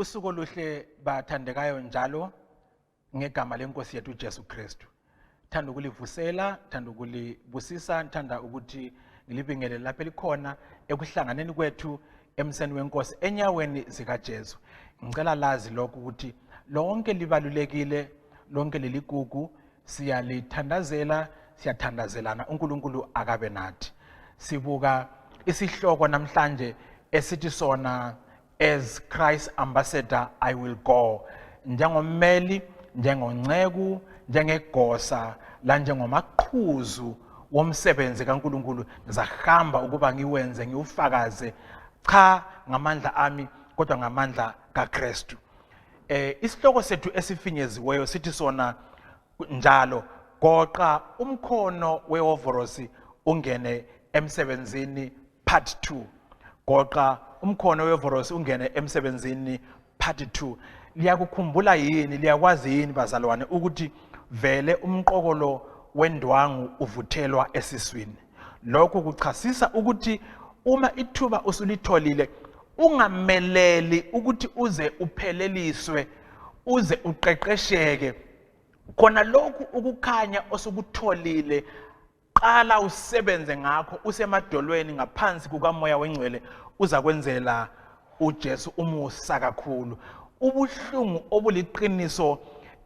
Usuku oluhle bathandekayo njalo ngegama lenkosi yethu uJesu Kristu. Thanda ukulivusela, thanda ukulibusisa, thanda ukuthi ngilibingele lapha elikhona ekuhlanganeni kwethu emseni wenkosi enyaweni zikaJesu. Ngicela lazi lokho ukuthi lonke libalulekile, lonke liligugu, siyalithandazela, siyathandazelana, uNkulunkulu akabe nathi. Sibuka isihloko namhlanje esithi sona as Christ ambassador I will go. Njengommeli, njengonceku, njengegosa la njengomaqhuzu womsebenzi kaNkulunkulu ngizahamba ukuba ngiwenze ngiufakaze cha ngamandla ami kodwa ngamandla kaKristu. Isihloko sethu esifinyeziweyo sithi sona njalo goqa umkhono wehovorosi ungene emsebenzini part 2. Goqa umkhono wehovorosi ungene emsebenzini part 2. Liyakukhumbula yini, liyakwazi yini bazalwane ukuthi vele umqokolo wendwangu uvuthelwa esiswini? Lokho kuchasisa ukuthi uma ithuba usulitholile ungameleli ukuthi uze upheleliswe, uze uqeqesheke. Khona lokhu ukukhanya osukutholile qala usebenze ngakho usemadolweni ngaphansi kukamoya wengcwele uza kwenzela uJesu umusa kakhulu. Ubuhlungu obuliqiniso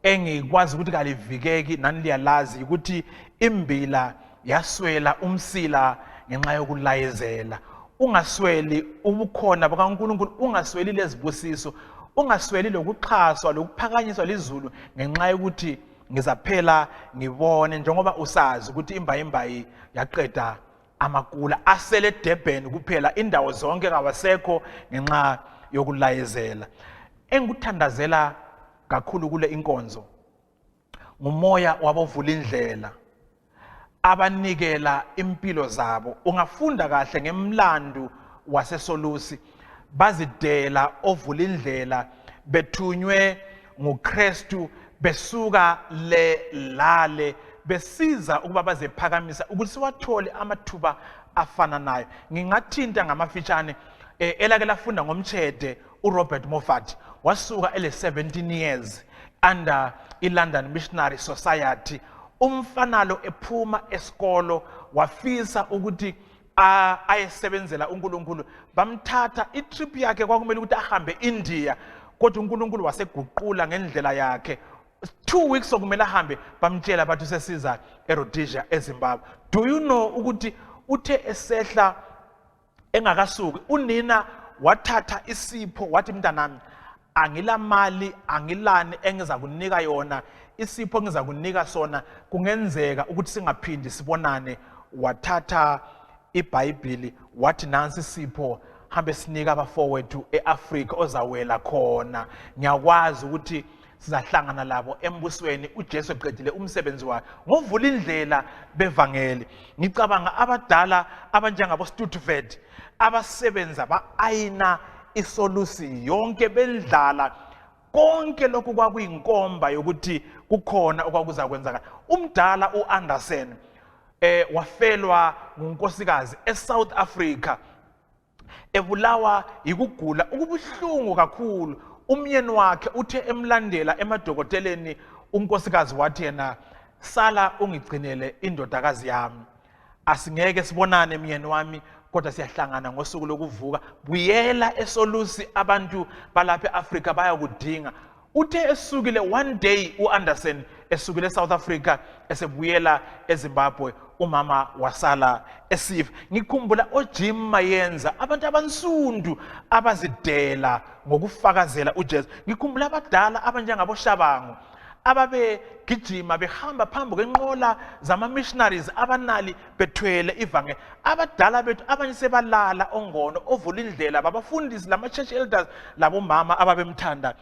engikwazi ukuthi kalivikeki nani liyalazi ukuthi imbila yaswela umsila ngenxa yokulayezela. Ungasweli ubukhona bakaNkulunkulu, ungasweli lezibusiso, ungasweli lokuxhaswa lokuphakanyiswa lizulu ngenxa yokuthi ngizaphela ngibone njengoba usazi ukuthi imbayimbayi yaqeda amakula asele Durban kuphela, indawo zonke kawasekho ngenxa yokulayezela. Engikuthandazela kakhulu kule inkonzo ngumoya wabovula indlela abanikela impilo zabo. Ungafunda kahle ngemlando waseSolusi, bazidela ovula indlela bethunywe nguKristu besuka lale besiza ukuba bazephakamisa ukuthi siwathole amathuba afana nayo. Ngingathinta ngamafitshane elake lafunda ngomtshede uRobert Moffat wasuka 17 years under iLondon Missionary Society. Umfanalo ephuma esikolo wafisa ukuthi ayesebenzela uNkulunkulu, bamthatha itrip yakhe kwakumele ukuthi ahambe India kodwa uNkulunkulu waseguqula ngendlela yakhe. 2 weeks okumele ahambe bamtshela bathi sesiza eRhodesia eZimbabwe. Do you know ukuthi uthe esehla engakasuki unina wathatha isipho wathi mntanami angila mali angilani engiza kunika yona, isipho ngiza kunika sona kungenzeka ukuthi singaphindi sibonane. Wathatha iBhayibheli wathi nansi isipho, hambe sinika abafowethu eAfrika ozawela khona. Ngiyakwazi ukuthi sizahlangana labo embusweni uJesu eqedile umsebenzi wakhe ngovula indlela bevangeli. Ngicabanga abadala abanjengabo Stuttgart abasebenza ba-ayina iSolusi yonke bendlala konke lokhu kwakuyinkomba yokuthi kukhona okwakuza kwenzakala. Umdala uAnderson wafelwa ngunkosikazi eSouth Africa ebulawa yikugula okubuhlungu kakhulu. Umyeni wakhe uthe emlandela emadokoteleni unkosikazi wathi yena sala ungigcinele indodakazi yami, asingeke sibonane myeni wami kodwa siyahlangana ngosuku lokuvuka, buyela eSolusi abantu balapha eAfrika bayakudinga. Uthe esukile one day uAnderson esukile eSouth Africa esebuyela eZimbabwe umama wasala esifa. Ngikhumbula oJim Mayenza, abantu abansundu abazidela ngokufakazela uJesu. Ngikhumbula abadala abanjengabo Shabangu ababe gijima behamba phambi kwenqola zama missionaries abanali bethwele ivangeli. Abadala bethu abanye sebalala ongono ovula indlela babafundisi lama church elders labo mama ababemthanda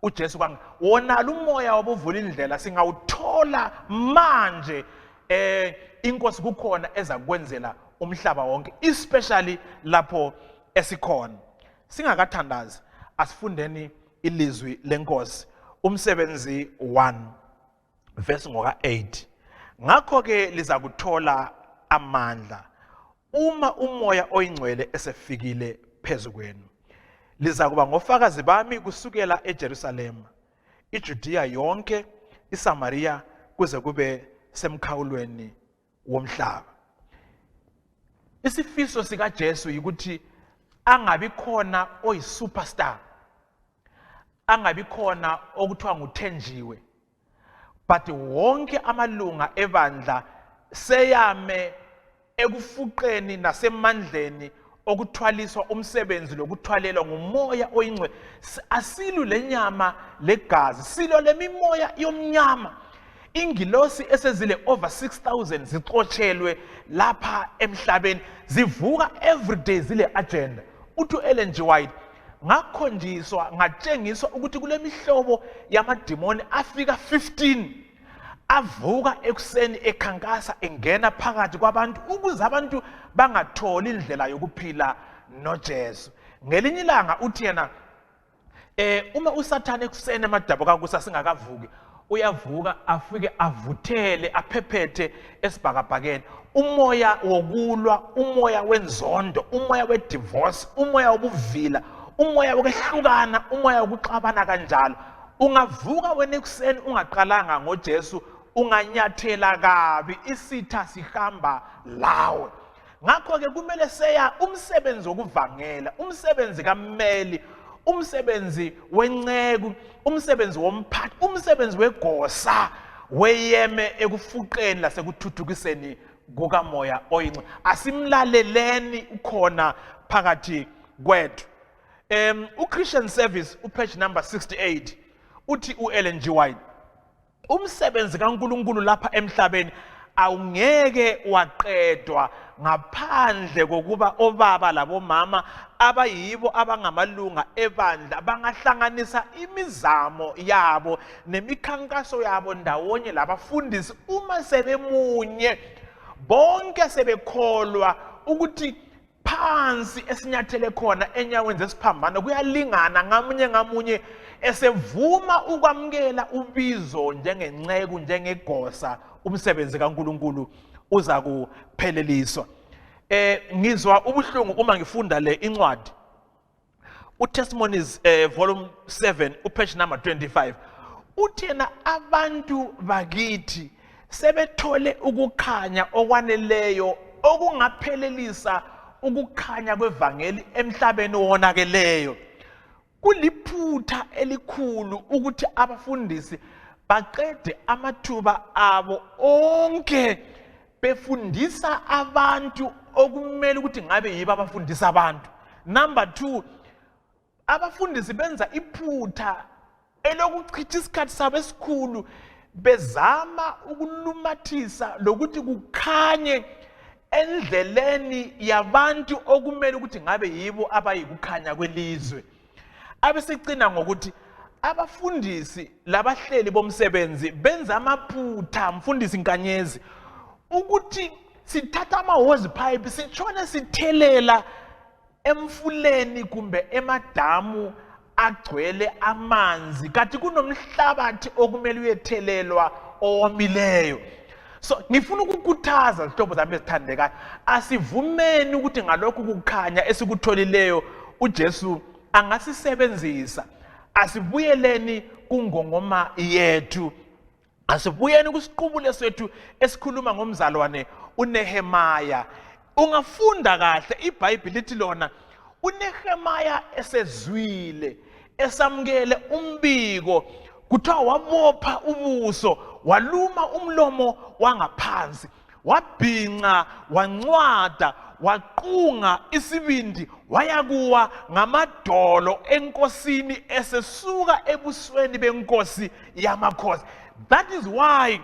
uJesu kwanga. Wona umoya wabovula indlela singawuthola manje. Inkosi kukhona ezakwenzela umhlaba wonke, especially lapho esikhona. Singakathandazi asifundeni ilizwi lenkosi umsebenzi 1 verse ngoka 8. Ngakho ke liza kuthola amandla uma umoya oyingcwele esefikile phezu kwenu. liza kuba ngofakazi bami kusukela eJerusalema, iJudiya yonke, iSamaria kuze kube semkhawulweni womhlaba. Isifiso sikaJesu ukuthi angabi khona oyisuperstar, angabi khona okuthiwa nguthenjiwe, but wonke amalunga ebandla seyame ekufuqeni nasemandleni okuthwaliswa umsebenzi lokuthwalelwa ngumoya oyingcwele. Asilu lenyama legazi, silo lemimoya yomnyama. Ingilosi esezile over 6,000 zixotshelwe lapha emhlabeni, zivuka everyday zile agenda. Uthi Ellen G. White, ngakhonjiswa ngatshengiswa ukuthi kule mihlobo yamadimoni afika 15 avuka ekuseni ekhankasa engena phakathi kwabantu ukuze abantu bangatholi indlela yokuphila noJesu. Ngelinye ilanga uthi yena uma uSathane ekuseni emadaba kakusa singakavuki, uyavuka afike avuthele aphephethe esibhakabhakeni, umoya wokulwa, umoya wenzondo, umoya wedivorce, umoya wobuvila, umoya wokwehlukana, umoya wokuxabana kanjalo. Ungavuka wena ekuseni ungaqalanga ngoJesu, unganyathela kabi, isitha sihamba lawe. Ngakho ke kumele seya umsebenzi wokuvangela, umsebenzi kammeli, umsebenzi wenceku, umsebenzi womphathi, umsebenzi wegosa, weyeme ekufuqeni lasekuthuthukiseni kukamoya oyingcwele. Asimlaleleni ukhona phakathi kwethu. Christian Service page number 68 uthi Ellen G. White, umsebenzi kaNkulunkulu lapha emhlabeni awungeke waqedwa ngaphandle kokuba obaba labomama abayibo abangamalunga ebandla bangahlanganisa imizamo yabo nemikhankaso yabo ndawonye labafundisi. Uma sebemunye bonke sebekholwa ukuthi phansi esinyathele khona enyaweni zesiphambano kuyalingana, ngamunye esevuma ukwamukela ubizo njengenceku, njengegosa, umsebenzi kaNkulunkulu uza kupheleliswa. Ngizwa ubuhlungu uma ngifunda le incwadi uTestimonies volume 7 page number 25. Uthena abantu bakithi sebethole ukukhanya okwaneleyo okungaphelelisa ukukhanya kwevangeli emhlabeni wonakeleyo. Kuliphutha elikhulu ukuthi abafundisi baqede amathuba abo onke befundisa abantu okumele ukuthi ngabe yibo abafundisa abantu. Number 2, abafundisi benza iphutha elokuchitha isikhathi sabo esikhulu bezama ukulumathisa lokuthi kukhanye endleleni yabantu okumele ukuthi ngabe yibo abayikukhanya kwelizwe. Abesicina ngokuthi abafundisi labahleli bomsebenzi benza amaphutha, mfundisi Nkanyezi, ukuthi sithatha ama-hose pipe sitshone sithelela emfuleni kumbe emadamu agcwele amanzi, kanti kunomhlabathi okumele uyethelelwa owomileyo. So ngifuna ukukhuthaza zihlobo zami ezithandekayo, asivumeni ukuthi ngalokhu kukhanya esikutholileyo uJesu angasisebenzisa. Asibuyeleni kungongoma yethu, asibuyeni kusiqubule sethu esikhuluma ngomzalwane uNehemaya. Ungafunda kahle iBhayibheli lithi lona uNehemaya esezwile, esamukele umbiko, kuthiwa wabopha ubuso, waluma umlomo wangaphansi, wabhinca, wancwada, waqunga isibindi, wayakuwa ngamadolo enkosini esesuka ebusweni benkosi yamakhosi. That is why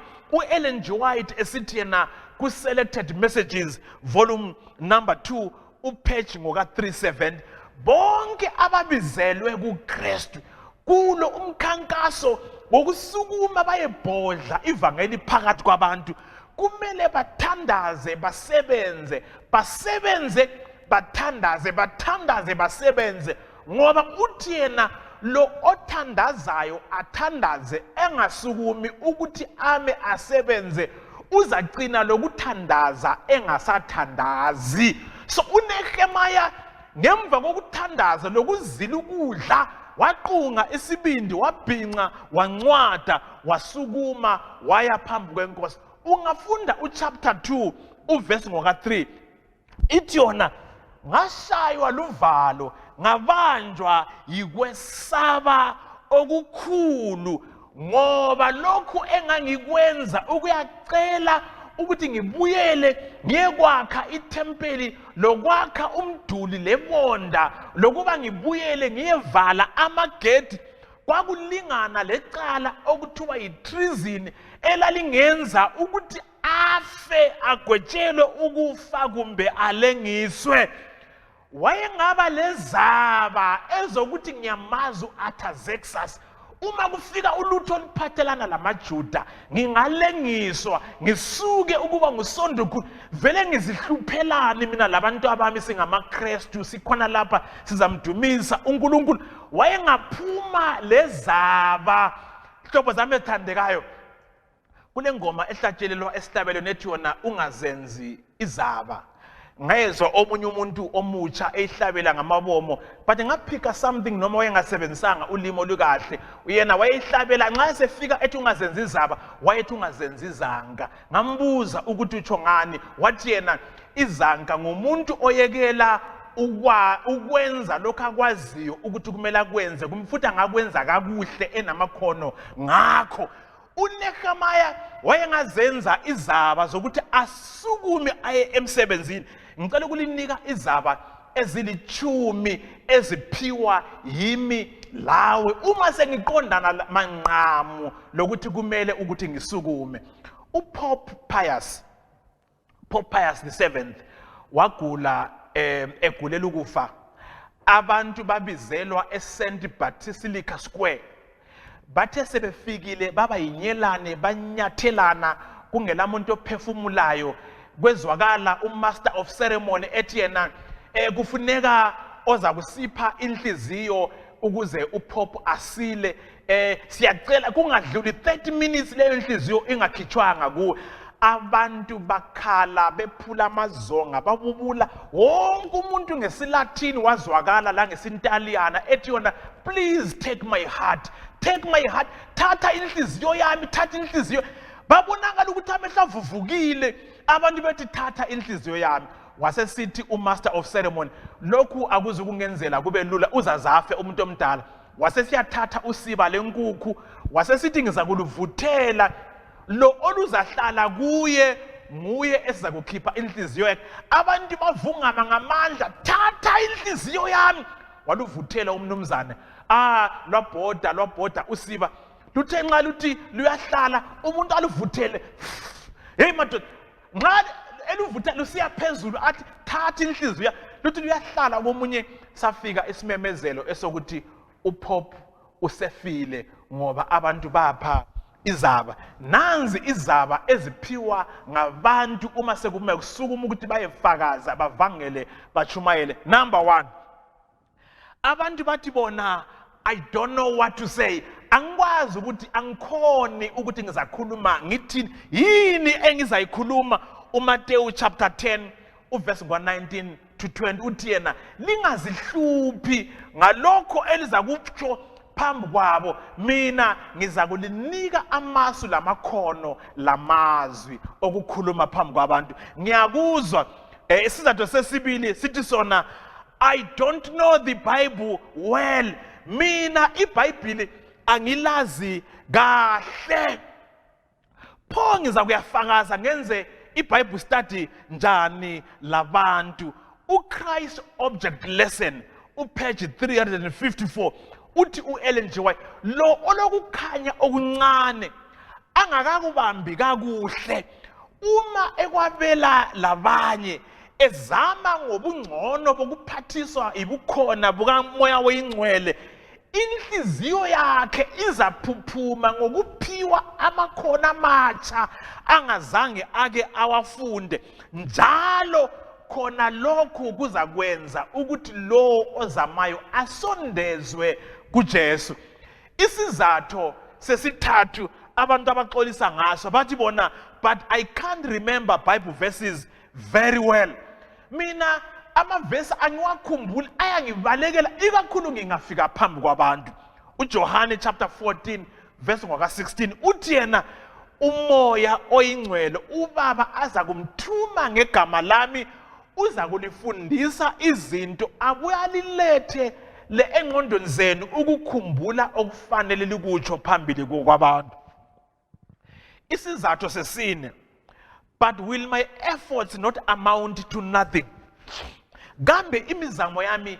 Ellen G. White esithi yena ku-Selected Messages volume number 2 upage ngoka 37, bonke ababizelwe kuKristu kulo umkhankaso wokusukuma bayebhodla ivangeli phakathi kwabantu kumele bathandaze, basebenze, basebenze, bathandaze, bathandaze, basebenze, ngoba uthi yena lo othandazayo athandaze engasukumi ukuthi ame asebenze uzagcina lokuthandaza engasathandazi. So uNehemaya ngemva kokuthandaza lokuzila ukudla waqunga isibindi wabhinca wancwada wasukuma waya phambi kwenkosi. Ungafunda uchapter 2 uverse ngoka3 ithi yona ngashaywa luvalo ngabanjwa yikwesaba okukhulu ngoba lokhu engangikwenza ukuyacela ukuthi ngibuyele ngiyekwakha itempeli lokwakha umduli lebonda lokuba ngibuyele ngiyevala amagedi kwakulingana lecala okuthiwa yitreason elalingenza ukuthi afe agwetshelwe ukufa kumbe alengiswe. Wayengaba lezaba ezokuthi ngiyamazi uArtaxerxes uma kufika ulutho oluphathelana lamaJuda ngingalengiswa ngisuke ukuba ngusondokhulu vele ngizihluphelani mina labantu abami singamaKristu sikhona lapha sizamdumisa uNkulunkulu. Wayengaphuma lezaba. Hlobo zami ethandekayo, kule ngoma ehlatshelelwa esihlabelweni ethi yona ungazenzi izaba. Ngayezwa omunye umuntu omutsha eyihlabela ngamabomo but ngaphika something noma wayengasebenzisanga ulimo lukahle. Uyena wayeyihlabela nxa sefika ethi ungazenzi izaba wayethi ungazenzi izanga. Ngambuza ukuthi utsho ngani, wathi yena izanga ngumuntu oyekela ukwenza lokho akwaziyo ukuthi kumele akwenze futhi angakwenza kakuhle enamakhono ngakho. uNehemiah wayengazenza izaba zokuthi asukume aye emsebenzini. Ngicela ukulinika izaba ezilithumi eziphiwa yimi lawe uma sengiqondana manqamu lokuthi kumele ukuthi ngisukume. uPope Pius the 7th wagula egulela ukufa. Abantu babizelwa eSt Basilica Square. Bathe sebefikile baba yinyelane banyathelana kungela muntu ophefumulayo. Kwezwakala umaster of ceremony ethi yena kufuneka oza kusipha inhliziyo ukuze uPope asile. Siyacela kungadluli 30 minutes leyo inhliziyo ingakhitshwanga kuwe. Abantu bakhala bephula amazonga babubula wonke umuntu ngesiLatin wazwakala la ngesintaliyana ethi yona please take my heart, take my heart, thatha inhliziyo yami, thatha inhliziyo. Babonakala ukuthi amehla avuvukile abantu bethi thatha inhliziyo yami. Wasesithi umaster of ceremony lokhu akuzukungenzela kube lula uzazafe umuntu omdala. Wasesiyathatha usiba lenkukhu wasesithi ngiza kuluvuthela lo oluzahlala kuye nguye esizakukhipha inhliziyo yakhe. Abantu bavungama ngamandla thatha inhliziyo yami. Waluvuthela umnumzane lwabhoda usiba luthe nxa luthi luyahlala umuntu aluvuthele. Hey madoda nxa eluvuthela lusiya phezulu athi thatha inhliziyo luthi luyahlala komunye. Safika isimemezelo esokuthi uPope usefile ngoba abantu bapha izaba. Nanzi izaba eziphiwa ngabantu uma sekume kusukuma ukuthi bayefakaza bavangele bachumayele. Number 1, abantu bathi bona I don't know what to say. Angikwazi ukuthi angikhoni ukuthi ngizakhuluma ngithini yini engizayikhuluma. uMateyu chapter 10 uverse 19 to 20 uthi yena lingazihluphi ngalokho elizakutsho phambi kwabo, mina ngizakulinika amasu lamakhono lamazwi okukhuluma phambi kwabantu. Ngiyakuzwa isizathu sesibili sithi sona I don't know the Bible well. Mina iBhayibheli angilazi kahle. Pho ngiza kuyafakaza ngenze iBible study njani labantu. uChrist Object Lesson upage 354 uthi uEllen G. White lo olokukhanya okuncane angakakubambi kakuhle uma ekwabela labanye ezama ngobungcono bokuphathiswa ibukhona bukamoya oyingcwele, inhliziyo yakhe izaphuphuma ngokuphiwa amakhono amatsha angazange ake awafunde. Njalo khona lokhu kuzakwenza ukuthi lo ozamayo asondezwe kuJesu. Isizathu sesithathu abantu abaxolisa ngaso bathi bona but I can't remember Bible verses very well. Mina amavesi angiwakhumbuli ayangibalekela ikakhulu ngingafika phambi kwabantu. uJohane chapter 14 verse ngaka 16 uthi yena umoya oyingcwele ubaba aza kumthuma ngegama lami uza kulifundisa izinto abuya lilethe le engqondweni zenu ukukhumbula okufanele likutsho phambili kwabantu. Isizathu sesine, but will my efforts not amount to nothing? Gambe imizamo yami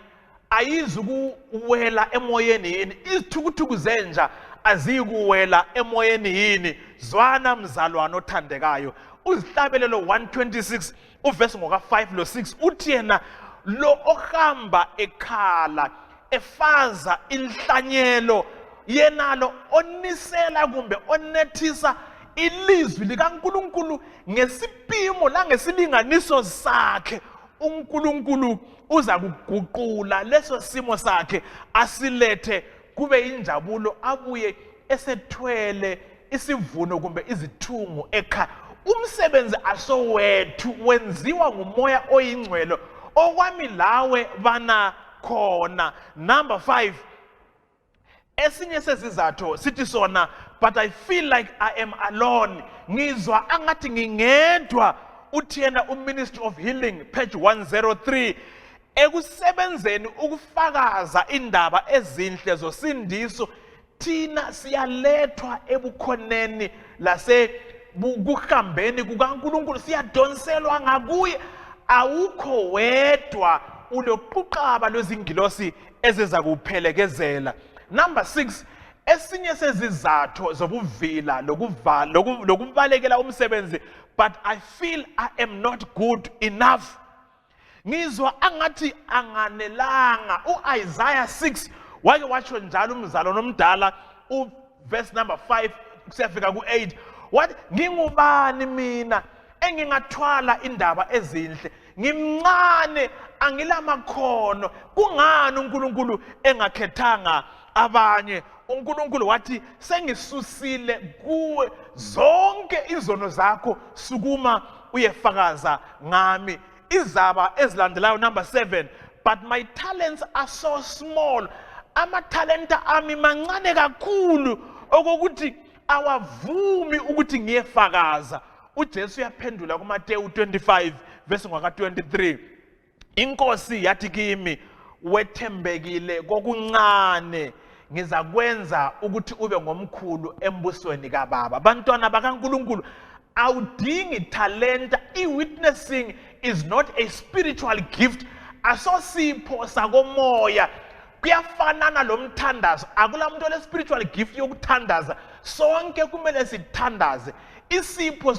ayizukuwela emoyeni yini, izithukuthuku zenja azikuwela emoyeni yini. Zwana mzalwane othandekayo, uzihlabelelo 126 uverse ngoka 5 lo 6 uthi yena lo ohamba ekhala efaza inhlanyelo yenalo onisela kumbe onethisa ilizwi likaNkulunkulu ngesipimo la ngesilinganiso sakhe, uNkulunkulu uza kuguqula leso simo sakhe asilethe kube injabulo abuye esethwele isivuno kumbe izithungu ekhaya. Umsebenzi asowethu wenziwa ngumoya oyingcwele okwami lawe bana khona. Number 5, esinye sezizathu sithi sona, but I feel like I am alone. Ngizwa angathi ngingedwa. Uthi yena uMinistry of Healing page 103 ekusebenzeni ukufakaza indaba ezinhle zosindiso thina siyalethwa ebukhoneni lase kuhambeni kukaNkulunkulu, siyadonselwa ngakuye. Awukho wedwa, uloquqaba lwezingilosi ezeza kuphelekezela. Number 6, esinye sezizathu zobuvila lokubalekela umsebenzi, but I feel I am not good enough. Ngizwa angathi anganelanga. uIsaiah 6 wake watsho njalo umzalo nomdala verse number 5 kusiyafika ku8 wathi ngingubani mina engingathwala indaba ezinhle, ngimncane angilamakhono. Kungani uNkulunkulu engakhethanga abanye? uNkulunkulu wathi sengisusile kuwe zonke izono zakho, sukuma uyefakaza ngami. Izaba ezilandelayo number 7, but my talents are so small. Amathalenta ami mancane kakhulu okokuthi awavumi ukuthi ngiyefakaza. uJesu yaphendula kuMateyu 25 verse ngaka 23, inkosi yathi kimi, wethembekile kokuncane ngizakwenza ukuthi ube ngomkhulu embusweni kaBaba. Bantwana bakaNkulunkulu, awudingi talenta. I-witnessing is not a spiritual gift, asosipho sakomoya. Kuyafanana lo mthandazo, akula muntu ole spiritual gift yokuthandaza. Sonke kumele sithandaze. Isipho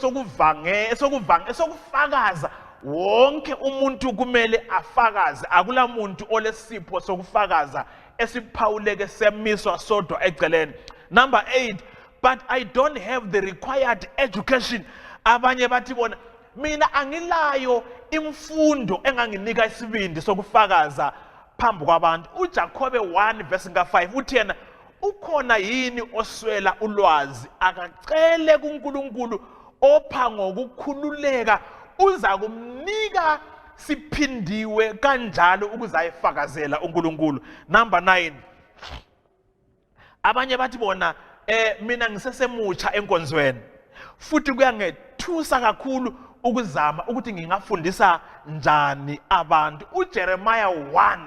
sokufakaza, wonke umuntu kumele afakaze. Akula muntu ole sipho sokufakaza esiphawuleke semiswa sodwa eceleni. Number 8, but I don't have the required education. Abanye bathi bona mina angilayo imfundo enganginika isibindi sokufakaza phambi kwabantu. uJakobe 1 verse 5 uthi yena ukhona yini oswela ulwazi, akacele kuNkulunkulu opha ngokukhululeka, uza kumnika siphindiwe kanjalo ukuzayifakazela uNkulunkulu. Number 9, abanye bathi bona mina ngisesemutsha enkonzweni futhi kuyangethusa kakhulu ukuzama ukuthi ngingafundisa njani abantu. uJeremiah 1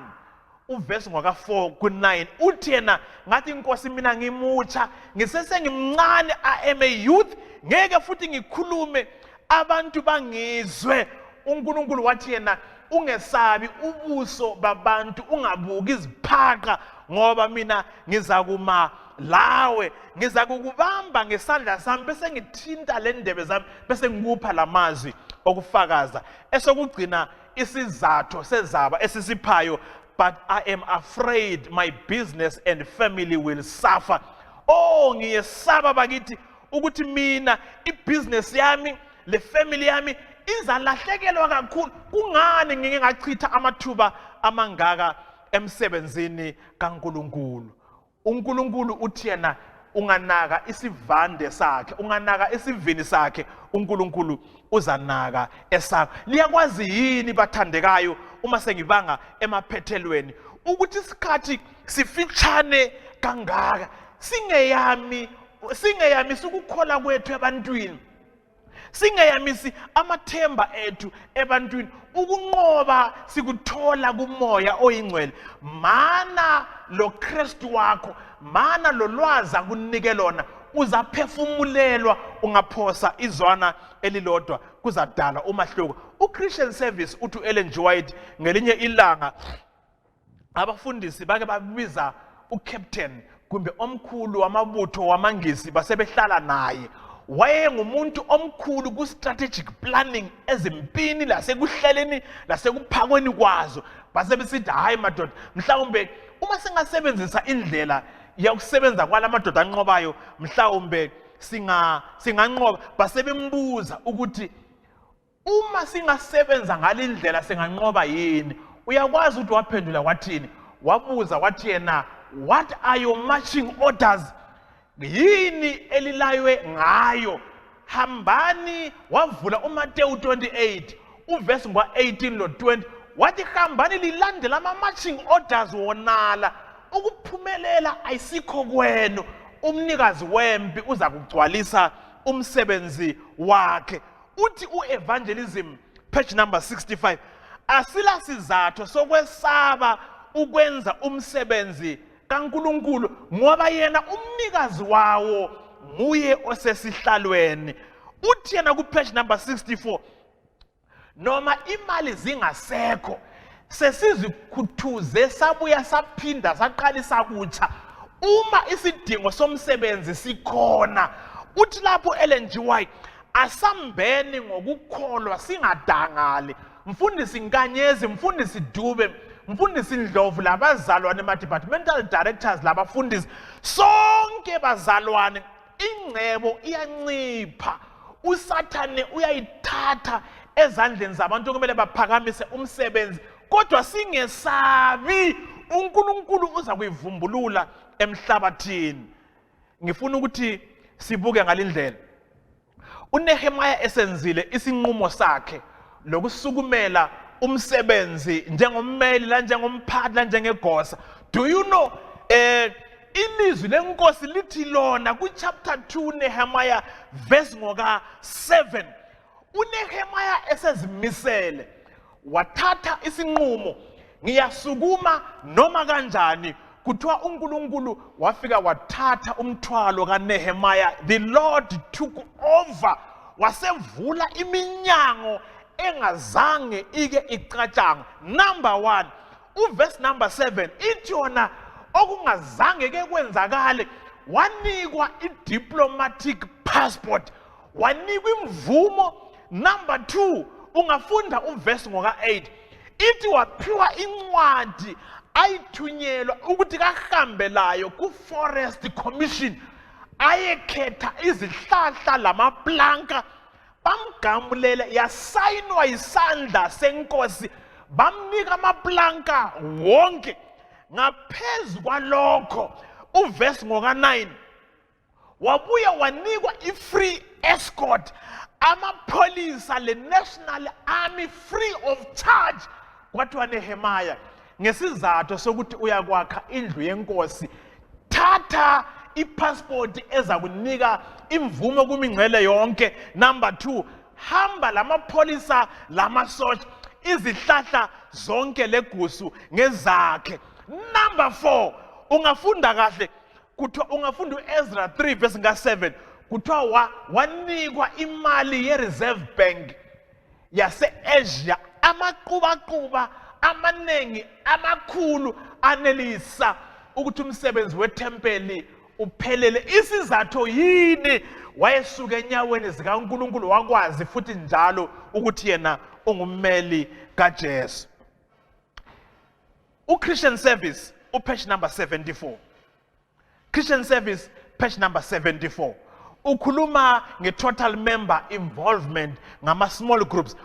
uverse ngaka 4 ku 9 uthi yena ngathi inkosi mina ngimutsha, ngisesengimncane, I am a youth, ngeke futhi ngikhulume abantu bangizwe. uNkulunkulu wathi yena ungesabi ubuso babantu, ungabuki iziphaqa, ngoba mina ngizakuma lawe, ngizakukubamba ngesandla sami bese ngithinta le ndebe zami bese ngikupha lamazwi okufakaza. Esokugcina isizathu sezaba esisiphayo, but I am afraid my business and family will suffer. Ngiyesaba bakithi ukuthi mina ibusiness yami le family yami izalahlekelwa kakhulu. Kungani ngike ngachitha amathuba amangaka emsebenzini kaNkulunkulu? uNkulunkulu uthi yena unganaka isivande sakhe, unganaka isivini sakhe, uNkulunkulu uzanaka esakho. Liyakwazi yini bathandekayo uma sengibanga emaphethelweni ukuthi isikhathi sifitshane kangaka singeyami ukukholwa kwethu ebantwini, singeyamisi amathemba ethu ebantwini, ukunqoba sikuthola kumoya oyingcwele. Mana lo Kristu wakho, mana lo lwazi akunike lona, uzaphefumulelwa, ungaphosa izwana elilodwa, kuzadala umahluko. uChristian Service uthi Ellen G. White ngelinye ilanga abafundisi bake babiza uCaptain kumbe omkhulu wamabutho wamangisi basebehlala naye. Wayengumuntu omkhulu ku strategic planning ezimpini lasekuhleleni lasekuphakweni kwazo. Basebesithi hayi madoda, mhlawumbe uma singasebenzisa indlela yakusebenza kwalamadoda anqobayo, mhlawumbe singanqoba. Basebembuza ukuthi uma singasebenza ngalindlela singanqoba yini. Uyakwazi ukuthi waphendula wathini? Wabuza wathi yena, what are your marching orders? Yini elilaywe ngayo? Hambani. Wavula uMateyu 28 uverse 18 no 20 wathi hambani lilandela ama marching orders wonala. Ukuphumelela ayisikho kwenu, umnikazi wempi uza kugcwalisa umsebenzi wakhe. Uthi uEvangelism page number 65, asila sizathu sokwesaba ukwenza umsebenzi kaNkulunkulu ngoba yena umnikazi wawo nguye osesihlalweni. Uthi yena ku page number 64, noma imali zingasekho sesizikhuthuze sabuya saphinda saqalisa kutsha uma isidingo somsebenzi sikhona. Uthi lapho Ellen G. White, asambeni ngokukholwa singadangali. Mfundisi Nkanyezi, Mfundisi Dube, Mfundisi Ndlovu, labazalwane ama-departmental directors, labafundisi sonke bazalwane, ingcebo iyancipha. Usathane uyayithatha ezandleni zabantu okumele baphakamise umsebenzi, kodwa singesabi, uNkulunkulu uza kuyivumbulula emhlabathini. Ngifuna ukuthi sibuke ngalindlela uNehemiah esenzile isinqumo sakhe lokusukumela umsebenzi njengommeli la njengomphathi la njengegosa. Do you know ilizwi lenkosi lithi lona ku chapter 2 Nehemiah verse ngoka 7, uNehemiah esezimisele wathatha isinqumo, ngiyasukuma noma kanjani. Kuthiwa uNkulunkulu wafika wathatha umthwalo kaNehemiah. The Lord took over, wasevula iminyango engazange ike icatshanga. Number 1, uverse number 7 ithi yona okungazange ke kwenzakale, wanikwa i-diplomatic passport, wanikwa imvumo. Number 2, ungafunda uverse ngoka 8, ithi waphiwa incwadi ayithunyelwa ukuthi kahambe layo ku Forest Commission ayekhetha izihlahla lamaplanka, bamgamulele, yasayinwa isandla senkosi, bamnika amaplanka wonke. Ngaphezu kwalokho uverse ngoka 9, wabuya wanikwa i-free escort, amapholisa le-National Army free of charge. Kwathiwa Nehemiah, ngesizathu sokuthi uyakwakha indlu yenkosi, thatha ipassport eza kunika imvumo kumingcele yonke. Number 2, hamba lamapholisa lamasotsha, izihlahla zonke legusu ngezakhe. Number 4, ungafunda kahle, kuthiwa ungafunda uEzra 3 verse 7, kuthiwa wanikwa imali ye-Reserve Bank yase-Asia, amaqubaquba amanengi amakhulu anelisa ukuthi umsebenzi wethempeli uphelele. Isizathu yini? Wayesuka enyaweni zikaNkulunkulu, wakwazi futhi njalo ukuthi yena ungummeli kaJesu. uChristian Service upage number 74, Christian Service page number 74, ukhuluma nge-total member involvement ngama-small groups.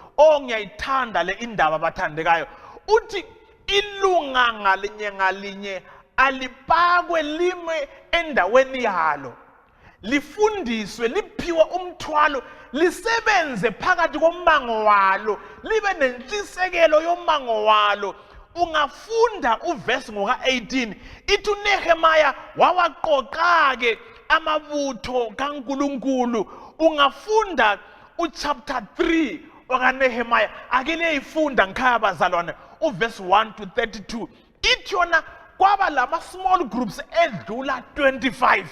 Ngiyayithanda le indaba bathandekayo. Uthi ilunga ngalinye ngalinye alipakwe lime endaweni yalo, lifundiswe, liphiwe umthwalo lisebenze phakathi kommango walo libe nentshisekelo yommango walo. Ungafunda uverse ngoka-18 ithi uNehemiah wawaqoqa-ke amabutho kaNkulunkulu. Ungafunda uchapter 3 okaNehemiah ake leyifunda ngikhaya bazalwane uverse 1 to 32 ithi yona kwaba lama small groups edlula 25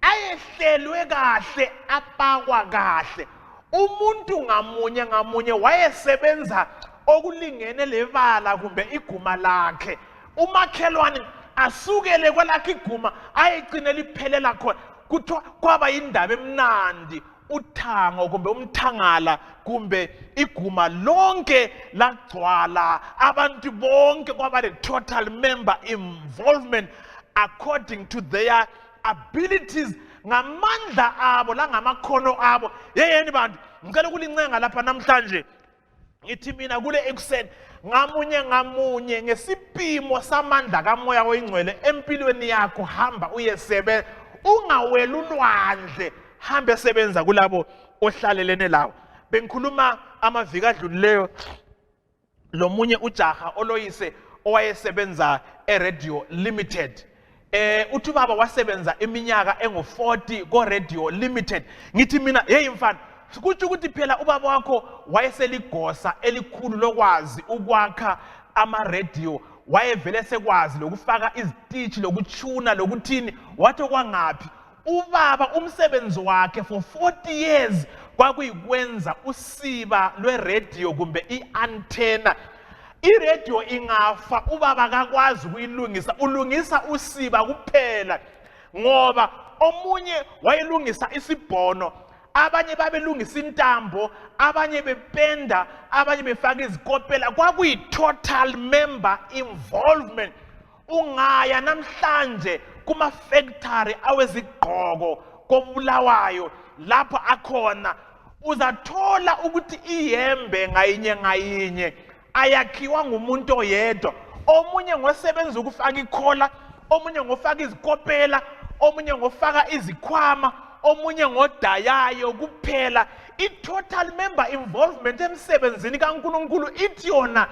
ayehlelwe kahle apakwa kahle. Umuntu ngamunye ngamunye wayesebenza okulingene lebala kumbe iguma lakhe. Umakhelwane asukele kwalakhe iguma ayegcine liphelela khona. Kuthiwa kwaba indaba emnandi uthango kumbe umthangala kumbe iguma lonke lagcwala. Abantu bonke kwaba le total member involvement according to their abilities, ngamandla abo la ngamakhono abo. Yeyeni bantu ngicela ukulincenga lapha namhlanje ngithi mina kule ekuseni ngamunye ngamunye ngesipimo samandla kamoya oyingcwele empilweni yakho hamba uyesebenza. Ungawela ulwandle, hambe sebenza kulabo ohlalelene lawo. Bengikhuluma amaviki adlulileyo lomunye ujaha oloyise owayesebenza eRadio Limited. Uthi baba wasebenza iminyaka engu-40 ko-Radio Limited. Ngithi mina hey mfana kuthi ukuthi phela ubaba wakho wayeseligosa elikhulu lokwazi ukwakha ama-radio. Wayevele sekwazi lokufaka izitishi lokutshuna lokuthini wathi kwangaphi. Ubaba umsebenzi wakhe for 40 years kwakuyikwenza usiba lwe-radio kumbe i-antenna. I-radio ingafa ubaba akakwazi ukuyilungisa, ulungisa usiba kuphela ngoba omunye wayelungisa isibhono, abanye babelungisa intambo, abanye bependa, abanye befaka izikopela. Kwakuyi total member involvement. Ungaya namhlanje kuma factory awezigqoko koBulawayo lapha akhona uzathola ukuthi iyembe ngayinye ngayinye ayakhiwa ngumuntu oyedwa. Omunye ngosebenza ukufaka ikhola, omunye ngofaka izikopela, omunye ngofaka izikhwama, omunye ngodayayo kuphela. I-total member involvement emsebenzini kaNkulunkulu ithi yona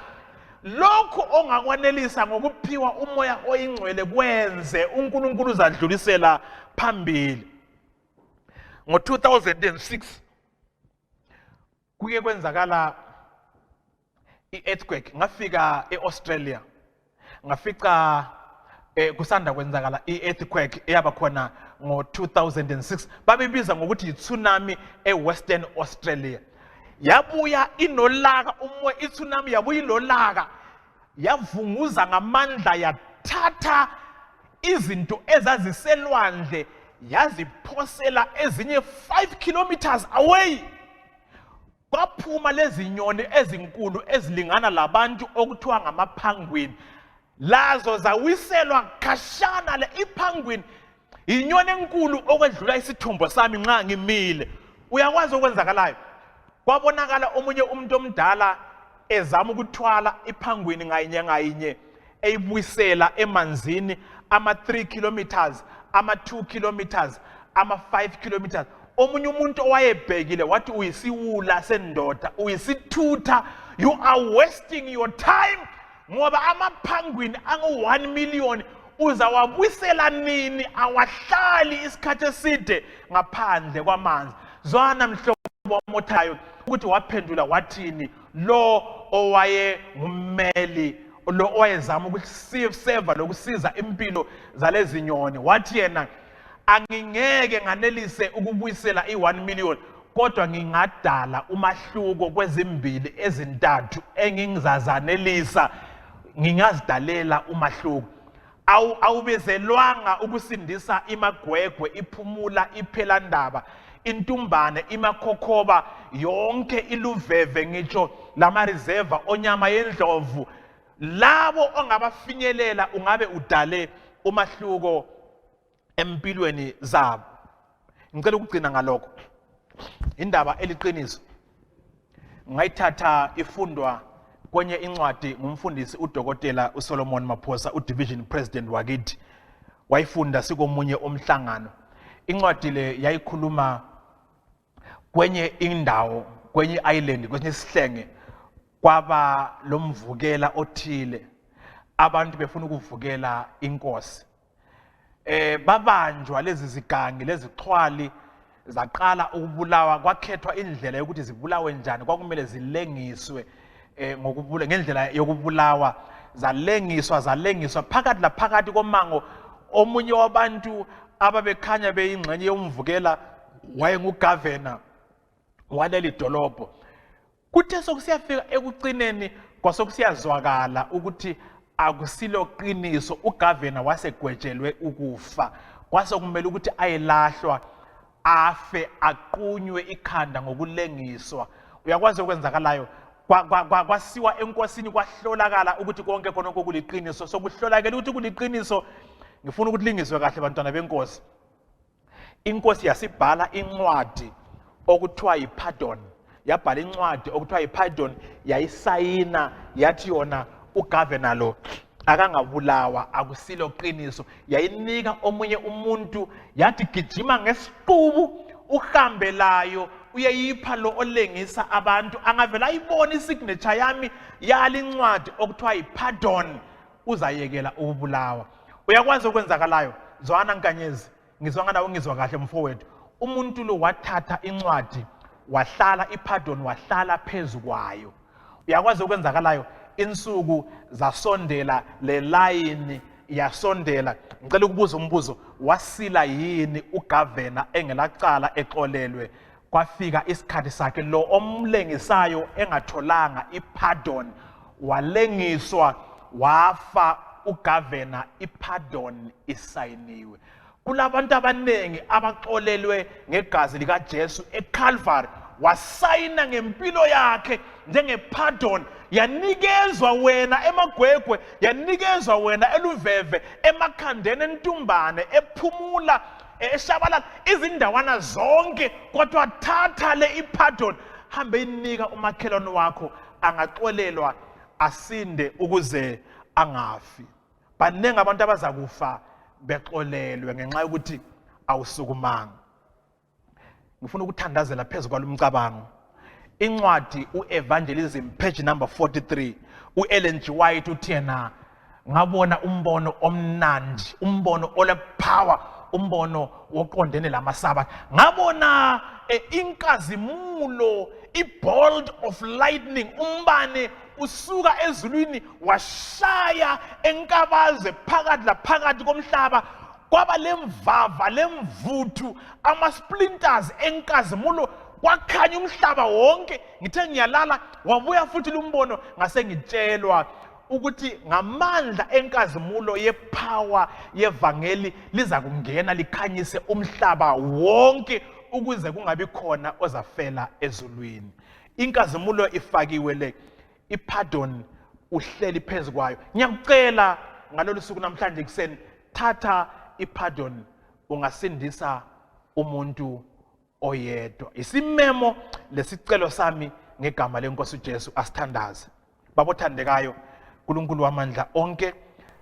lokho ongakwanelisa ngokuphiwa umoya oyingcwele kwenze uNkulunkulu uzadlulisela phambili. Ngo-2006 kuye kwenzakala i-earthquake. Ngafika e-Australia ngafica kusanda kwenzakala i-earthquake eyaba khona ngo-2006. Babibiza ngokuthi i-tsunami e-Western Australia. Yabuya inolaka umoya, i-tsunami yabuya inolaka yavunguza ngamandla yathatha izinto ezaziselwandle yaziphosela ezinye 5 kilometers away. Kwaphuma lezi nyoni ezinkulu ezilingana labantu okuthiwa ngamaphangwini. Lazo zawiselwa khashana. Le iphangwini inyoni enkulu okwedlula isithombo sami nxa ngimile. Uyakwazi okwenzakalayo? Kwabonakala omunye umuntu omdala ezama ukuthwala iphangwini ngayinye ngayinye eyibuyisela emanzini ama-3 kilometers, ama-2 kilometers, ama-5 kilometers. Omunye umuntu owayebhekile wathi uyisiwula sendoda, uyisithutha, you are wasting your time ngoba amaphangwini angu-1 million uzawabuyisela nini? Awahlali isikhathi eside ngaphandle kwamanzi. Zwana mhlobo wamothayo ukuthi waphendula wathini lo owaye ngummeli, lo owayezama ukuseva lokusiza impilo zalezi nyoni. Wathi yena angingeke nganelise ukubuyisela i-1 million kodwa ngingadala umahluko kwezimbili ezintathu engingazanelisa, ngingazidalela umahluko. Awubezelwanga ukusindisa imagwegwe, iphumula, iphelandaba, intumbane, imakhokhoba, yonke iluveve, ngitsho lama-reserva onyama yendlovu. Labo ongabafinyelela ungabe udale umahluko empilweni zabo. Ngicela ukugcina ngalokho. Indaba eliqiniso ngayithatha ifundwa kwenye incwadi ngumfundisi uDokotela uSolomon Maphosa, udivision president wakithi. Wayifunda sikomunye omhlangano. Incwadi le yayikhuluma kwenye indawo, kwenye island, kwenye isihlenge kwaba lomvukela othile, abantu befuna ukuvukela inkosi. Babanjwa lezi zigangi, lezi xhwali, zaqala ukubulawa, kwakhethwa indlela yokuthi zibulawe njani, kwakumele zilengiswe ngendlela yokubulawa, zalengiswa phakathi laphakathi komango. Omunye wabantu ababekhanya beyingxenye yomvukela wayengugovernor waleli dolobho. Kuthe sokusiyafika ekucineni kwasokusiyazwakala ukuthi akusilo qiniso, ugovernor wasegwetshelwe ukufa, kwasokumele ukuthi ayelahlwa, afe, aqunywe ikhanda ngokulengiswa. Uyakwazi okwenzakalayo, kwasiwa enkosini, kwahlolakala ukuthi konke khonokho kuliqiniso. Sokuhlolakala ukuthi kuliqiniso, ngifuna ukuthi lingizwe kahle bantwana benkosi. Inkosi yasibhala incwadi okuthiwa yipardon, yabhala incwadi okuthiwa yipardon, yayisayina yathi yona ugovernor lo akangabulawa, akusilo qiniso. Yayinika omunye umuntu, yathi gijima ngesiqubu uhambe layo uyeyipha lo olengisa abantu, angavela ayibona isignature yami yali incwadi okuthiwa yipardon, uzayekela ukubulawa. Uyakwazi okwenzakalayo, zwana nkanyezi, ngizwa ngana ungizwa kahle mfowethu. Umuntu lo wathatha incwadi, wahlala ipardon, wahlala phezu kwayo. Uyakwazi okwenzakalayo, insuku zasondela, le line yasondela. Ngicela ukubuza umbuzo, wasila yini ugovernor engelacala exolelwe? Kwafika isikhathi sakhe, lo omlengisayo engatholanga ipardon, walengiswa, wafa ugovernor, ipardon isayiniwe. Kulabantu abaningi abaxolelwe ngegazi likaJesu eCalvary, wasayina ngempilo yakhe njengepardon, yanikezwa wena emagwegwe, yanikezwa wena eluveve, emakhandeni, entumbane, ephumula, eshabalala, izindawana zonke. Kodwa thatha le ipardon, hambe inika umakhelwane wakho, angaxolelwa asinde ukuze angafi. Baningi abantu abazakufa bexolelwe ngenxa yokuthi awusukumanga. Ngifuna ukuthandazela phezu kwalomcabango. Incwadi uEvangelism page number 43, uEllen G. White uthi yena, ngabona umbono omnandi, umbono olepower, umbono woqondene lamasabatha. Ngabona inkazimulo, i-bolt of lightning, umbane usuka ezulwini washaya enkabaze phakathi laphakathi komhlaba. Kwaba lemvava, lemvuthu, ama-splinters enkazimulo, kwakhanya umhlaba wonke. Ngithe ngiyalala, wabuya futhi lumbono, ngase ngitshelwa ukuthi ngamandla enkazimulo yepower yevangeli liza kungena likhanyise umhlaba wonke ukuze kungabi khona ozafela ezulwini. Inkazimulo ifakiwe le, ipardon uhleli phezu kwayo. Ngiyakucela ngalolu suku namhlanje kuseni, thatha ipardon, ungasindisa umuntu oyedwa. Isimemo lesicelo sami ngegama lenkosi uJesu asithandaze. Babothandekayo, uNkulunkulu wamandla onke,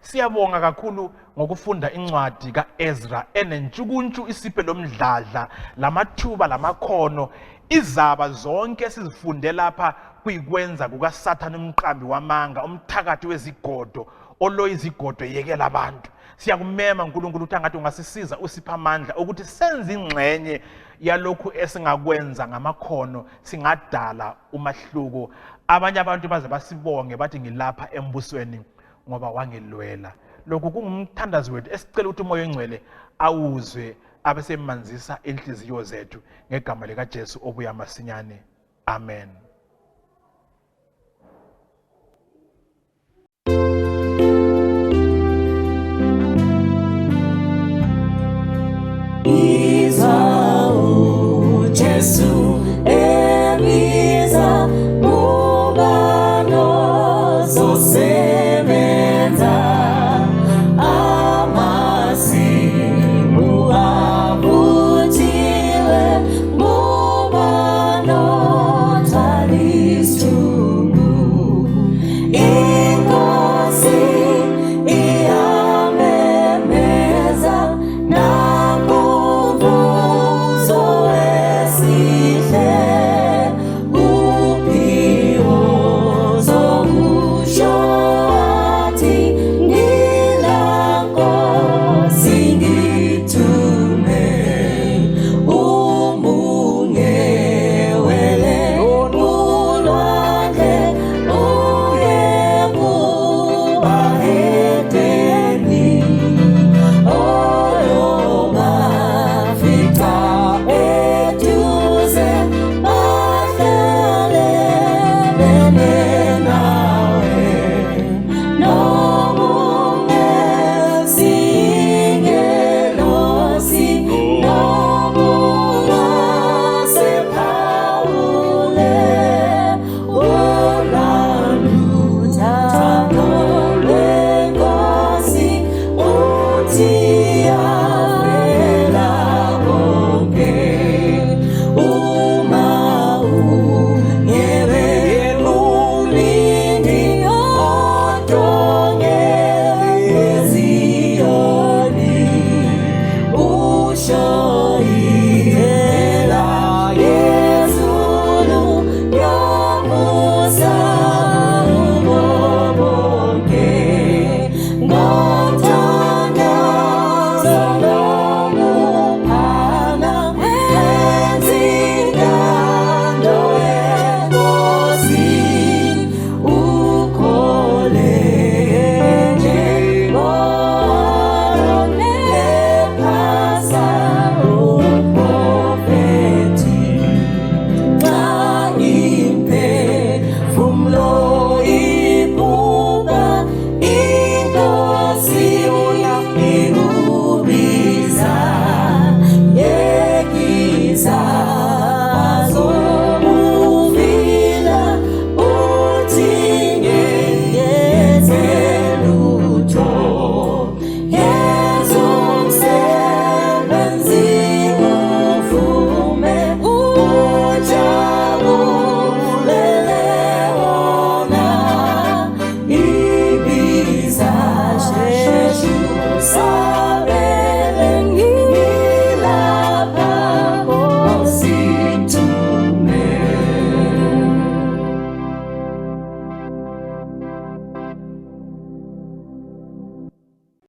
siyabonga kakhulu ngokufunda incwadi kaEzra enentshukuntshu, isiphe lomdladla, lamathuba, lamakhono, izaba zonke sizifunde lapha kuyikwenza kukaSathane umqambi wamanga, umthakathi wezigodo, oloya izigodo yekela abantu. Siyakumema uNkulunkulu ukuthi angathi ungasisiza, usipha amandla ukuthi senze ingxenye yalokhu esingakwenza ngamakhono, singadala umahluko. Abanye abantu baze basibonge bathi ngilapha embusweni ngoba wangilwela. Lokhu kungumthandazo wethu esicela ukuthi uMoya oNgcwele awuzwe, abesemanzisa inhliziyo zethu ngegama likaJesu obuya masinyane. Amen. Jesu ebiza mubano zosebenza amasimu avuthiwe mubano talistungu